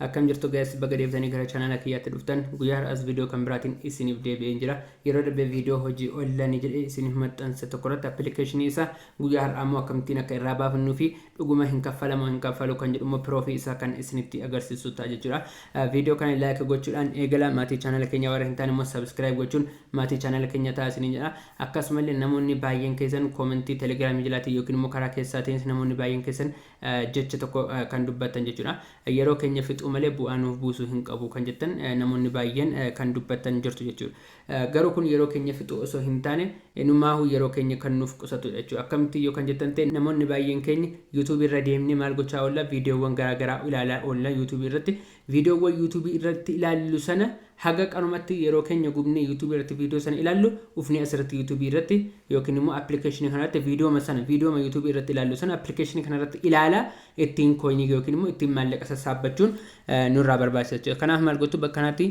Akkam jirtu guys? Baga deebitanii gara chaanala kiyyaatti dhuftan. Guyyaa har'aas viidiyoo kan biraatiin isiniif deebi'een jira. Yeroo darbe viidiyoo hojii onlaayinii jedhee isiniif maxxanse tokko irratti appilikeeshinii isaa guyyaa har'aa immoo akkamittiin akka irraa baafannuu fi dhuguma hin kaffalamu hin kaffalu kan jedhu immoo piroofii isaa kan isinitti agarsiisu ta'a jechuudha. Viidiyoo kana like gochuudhaan eegala. Maatii chaanala keenyaa warra hin taane immoo subscribe gochuun maatii chaanala keenya ta'a isiniin jedha. Akkasumallee namoonni baay'een keessan koomentii telegiraamii jalaatiin yookiin immoo karaa keessaatiinis namoonni baay'een keessan jecha tokko kan dubbattan jechuudha. Yeroo keenya fixuu malee bu'aa nuuf buusuu hin qabu kan jettan namoonni baay'een kan dubbattan jirtu jechuudha. Garuu kun yeroo keenya fixuu osoo hin taane inumaahu yeroo keenya kan nuuf qusatudha jechuudha. Akkamitti yoo kan jettan ta'e, namoonni baay'een keenya yuutuubii irra deemnee maal gochaa oolla? Viidiyoowwan garaagaraa ilaalaa oolla yuutuubii irratti. Viidiyoowwan yuutuubii irratti ilaallu sana haga qanumatti yeroo keenya gubnee yuutuubii irratti viidiyoo sana ilaallu ufnee asirratti yuutuubii irratti yookiin immoo appilikeeshinii kanarratti viidiyooma sana, viidiyooma yuutuubii irratti ilaallu sana appilikeeshinii kanarratti ilaalaa ittiin kooyinii yookiin immoo ittiin maallaqa sassaabbachuun nurraa barbaachisa jechuudha. Kanaaf maal gootu? Bakka kanatti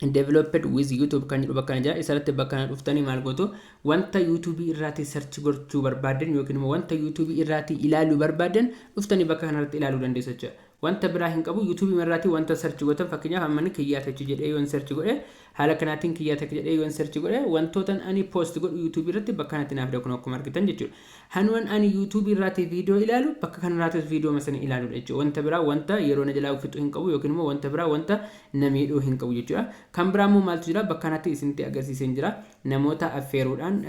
"Developed with YouTube" kan jedhu bakka kana jira. Isarratti bakka kana dhuftanii maal gootu? Wanta YouTube irraati search gochuu barbaadan yookiin immoo wanta YouTube irraati ilaaluu barbaadan dhuftanii bakka kanarratti ilaaluu dandeessu jechuudha. Wanta biraa hin qabu, YouTube irraati wanta search gootan. Fakkeenyaaf amma Kiyyaa Tech jedhee yoon search godhe, haala kanaatiin Kiyyaa Tech jedhee yoon search godhe, wantoota ani post godhu YouTube irratti bakka kanatti naaf kun akkuma argitan jechuudha. Hanuman ani YouTube irraati viidiyoo ilaalu bakka kanarraatis viidiyoo sana ilaaluudha jechuudha. Wanta biraa wanta yeroo na jalaa fixu hin qabu yookiin immoo wanta biraa wanta na miidhuu hin qabu jechuudha. Kan biraa immoo maaltu jira? Bakka kanatti isinitti agarsiiseen jira. Namoota affeeruudhaan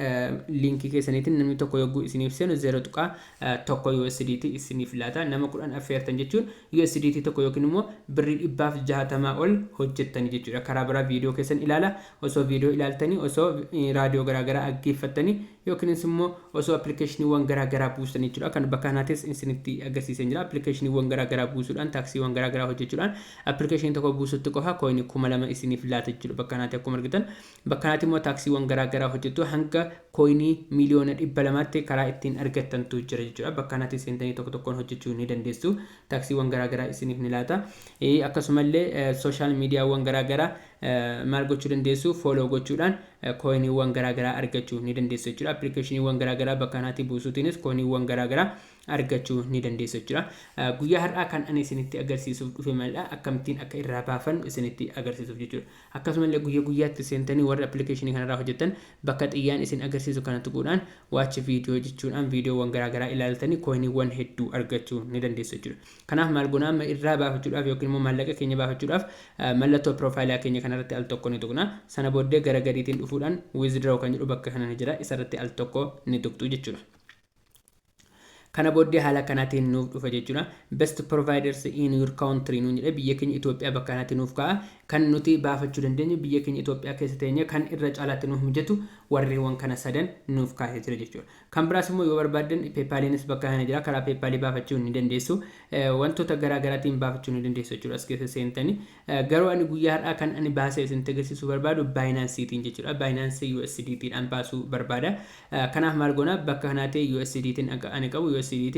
liinkii keessaniitiin namni tokko yogguu isiniif seenu 0.1 USDT isiniif laata. Nama 10 affeertan jechuun USDT 1 yookiin immoo birrii 160 ol hojjettanii jechuudha. Karaa biraa viidiyoo keessan ilaala. Osoo viidiyoo ilaaltanii, osoo raadiyoo garaagaraa dhaggeeffattanii yookiinis immoo osoo appilikeeshiniiwwan garaagaraa buusanii jechuudha. Kan bakka kanaatis isinitti agarsiisee jira. Appilikeeshiniiwwan garaagaraa buusuudhaan, taaksiiwwan garaagaraa hojjechuudhaan appilikeeshinii tokko buusutti qofa kooyinii 2000 isiniif laata jechuudha. Bakka kanaatti akkuma argitan, bakka kanaatti immoo taaksiiwwan garaagaraa hojjettu hanga kooyinii 200,000,000tti karaa ittiin argattantu jira jechuudha. Bakka kanaatti seentanii tokko tokkoon hojjechuu ni dandeessu. Taaksiiwwan garaagaraa isiniif ni laata. Akkasumallee social miidiyaawwan garaagaraa maal gochuu dandeessu? Follow gochuudhaan kooyiniiwwan garaagaraa argachuu ni dandeessu jechuudha. Appilikeeshiniiwwan garaagaraa bakka kanaatti buusuutiinis kooyiniiwwan garaagaraa argachuu ni dandeessu jechuudha. Guyyaa har'aa kan ani isinitti agarsiisuuf dhufe maalidha? Akkamittiin akka irraa baafannu isinitti agarsiisuuf jechuudha. Akkasumallee guyyaa guyyaatti seentanii warri appilikeeshinii kanarraa hojjetan bakka xiyyaan isin agarsiisu kana tuquudhaan "watch video" jechuudhaan viidiyoowwan garaagaraa ilaaltanii kooyiniiwwan hedduu argachuu ni dandeessu jechuudha. Kanaaf maal goona amma? Irraa baafachuudhaaf yookiin immoo maallaqa keenya baafachuudhaaf mallattoo piroofaayilaa keenya kanarratti al tokko ni tuqna. Sana booddee gara gadiitiin dhufuudhaan "withdraw" kan jedhu bakka kana ni jira. Isarratti al tokko ni tuqxu jechuudha. Kana booddee haala kanaatiin nuuf dhufa jechuudha. "Best providers in your country" nuun jedhe. Biyya keenya Itoophiyaa bakka kanatti nuuf ka'a. Kan nuti baafachuu dandeenyu biyya keenya Itoophiyaa keessa teenye kan irra caalaatti nuuf mijatu warreewwan kana sadan nuuf kaasee jira jechuudha. Kan biraas immoo yoo barbaaddan PayPaliinis bakka kana jira. Karaa PayPalii baafachuu ni dandeessu. Wantoota garaa garaatiin baafachuu ni dandeessu jechuudha as keessa seentanii. Garuu ani guyyaa har'aa kan ani baasee isinitti agarsiisuu barbaadu Binanceiitiin jechuudha. Binance USDTdhaan baasuu barbaada. Kanaaf maal goona? Bakka kanaatti USDT'n ani qabu USDT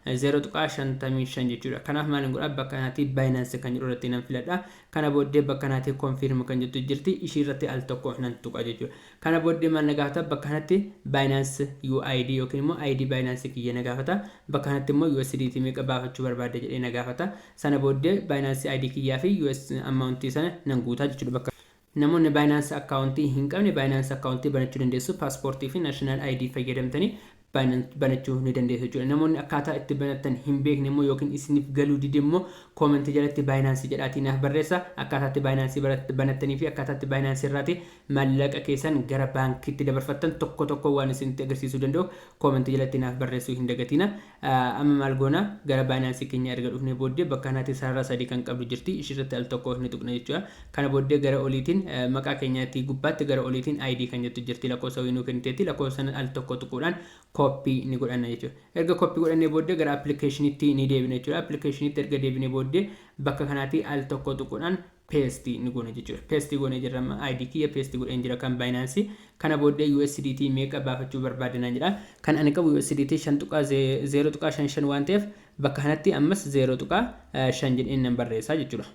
5.0.55 jechuudha. Kanaaf maal godha? Bakka kanaatti Binance kan jedhu irratti nan filadha. Kana booddee bakka kanaatti "confirm" kan jettu jirti. Ishii irratti al tokko nan tuqa jechuudha. Kana booddee maal na gaafata? Bakka kanatti Binance UID yookiin immoo ID Binance kiyya na gaafata. Bakka kanatti immoo USDT meeqa baafachuu barbaadde jedhee na gaafata. Sana booddee Binance ID kiyyaa fi US amountii sana nan guutaa jechuudha. Bakka namoonni Binance akkaawuntii hin qabne Binance akkaawuntii banachuu dandeessu. Paaspoortii fi national ID fayyadamtanii banachuu ni dandeessu jechuudha. Namoonni akkaataa itti banatan hin beekne immoo yookiin isiniif galuu dide immoo koomentii jalatti Binance jedhaatii naaf barreessa. Akkaataa itti Binance banattanii fi akkaataa itti Binance irraati maallaqa keessan gara baankiitti dabarfattan tokko tokko waan isinitti agarsiisuu danda'u koomentii jalatti naaf barreessuu hin dagatina. Amma maal goona? Gara Binance keenya erga dhufnee booddee bakka kanaatti sarara sadii kan qabdu jirti. Ishirratti al tokko ni tuqna jechuudha. Kana booddee gara oliitiin maqaa keenyaatti gubbaatti gara oliitiin ID kan jettu jirti, lakkoofsa wayii nuu kenniteetti. Lakkoofsa sana al tokko tuquudhaan copy ni godhanna jechuudha. Erga copy godhannee booddee gara appilikeeshiniitti ni deebina jechuudha. Appilikeeshiniitti erga deebinee booddee bakka kanaatti al tokko tuquudhaan paste ni goona jechuudha. Paste goonee jirra amma, ID kiyya paste godheen jira kan Binance. Kana booddee USDT meeqa baafachuu barbaadinaan jedha. Kan ani qabu USDT 5.0.55 waan ta'eef bakka kanatti ammas 0.5 jedheen nan barreessaa jechuudha.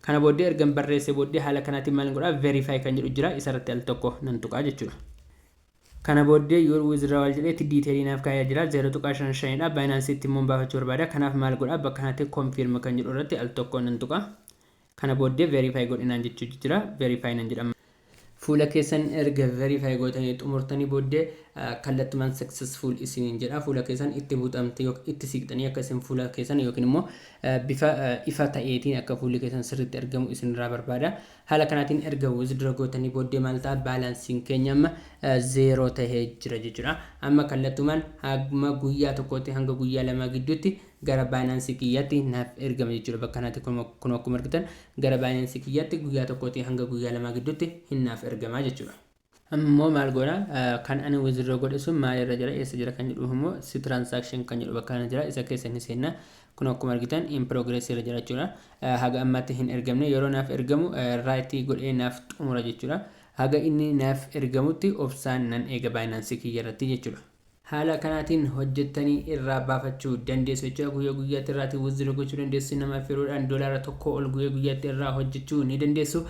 Kana booddee ergan barreessee booddee haala kanaatiin maal godhaa? "Verify" kan jedhu jira, isarratti al tokko nan tuqaa jechuudha. Kana booddee "Your withdrawal" jedheetti detailii naaf kaa'ee jira. 0.55dha. Binancetti immoo baafachuu barbaada. Kanaaf maal godha? Bakka kanatti "Confirm" kan jedhu irratti al tokko nan tuqa. Kana booddee "Verify" godhinaan jechuu jira. "Verify" nan jedhama. Fuula keessan erga verify gootanii xumurtanii booddee kallattumaan "Successful" isiniin jedha. Fuula keessan itti buuxamte, itti siqxanii akka isin fuula keessan yookiin immoo bifa ifa ta'eetiin akka fuulli keessan sirriitti argamu isinirraa barbaada. Haala kanaatiin erga withdraw gootanii booddee maal ta'a? Balanceiin keenya amma zero tahee jira jechuudha. Amma kallattumaan hamma guyyaa tokkootti hanga guyyaa 2 gidduutti gara Binance kiyyaatti naaf ergama jechuudha. Bakka kanatti kun akkuma argitan gara Binance kiyyaatti guyyaa tokkootti hanga guyyaa 2 gidduutti hin naaf ergama jechuudha. Ammoo maal godha? Kan ani withdraw godhe sun maalirra jira, eessa jira kan jedhu immoo "See transaction" kan jedhu bakka kana jira. Isa keessa ni seenna. Kun akkuma argitan "In progress" irra jira jechuudha. Haga ammaatti hin ergamne. Yeroo naaf ergamu rightii godhee naaf xumura jechuudha. Haga inni naaf ergamutti obsaan nan eega Binance kiyya irratti jechuudha. Haala kanaatiin hojjettanii irraa baafachuu dandeessu jechuudha. Guyyaa guyyaatti irraatii withdraw gochuu dandeessu. Namaaf yeroodhaan $1 ol guyyaa guyyaatti irraa hojjechuu ni dandeessu.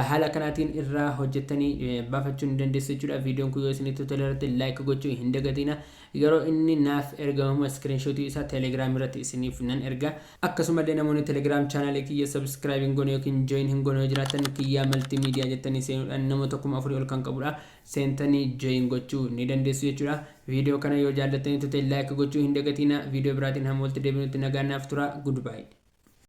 Haala kanaatiin irraa hojjettanii baafachuu ni dandeessu jechuudha. Viidiyoon kun yoo isinitti tole irratti like gochuu hin dagatina. Yeroo inni naaf ergamu screenshotii isaa Telegram irratti isiniif nan erga. Akkasumallee namoonni Telegram channelii kiyya subscribe hin goone yookiin join hin goone yoo jiraatan, Kiyyaa Multimedia jettanii seenuudhaan namoota 4000 ol kan qabudha. Seentanii join gochuu ni dandeessu jechuudha. Viidiyoo kana yoo jaallattanii ta'e like gochuu hin dagatina. Viidiyoo biraatiin hamma walitti deebinutti nagaan naaf tura. Goodbye.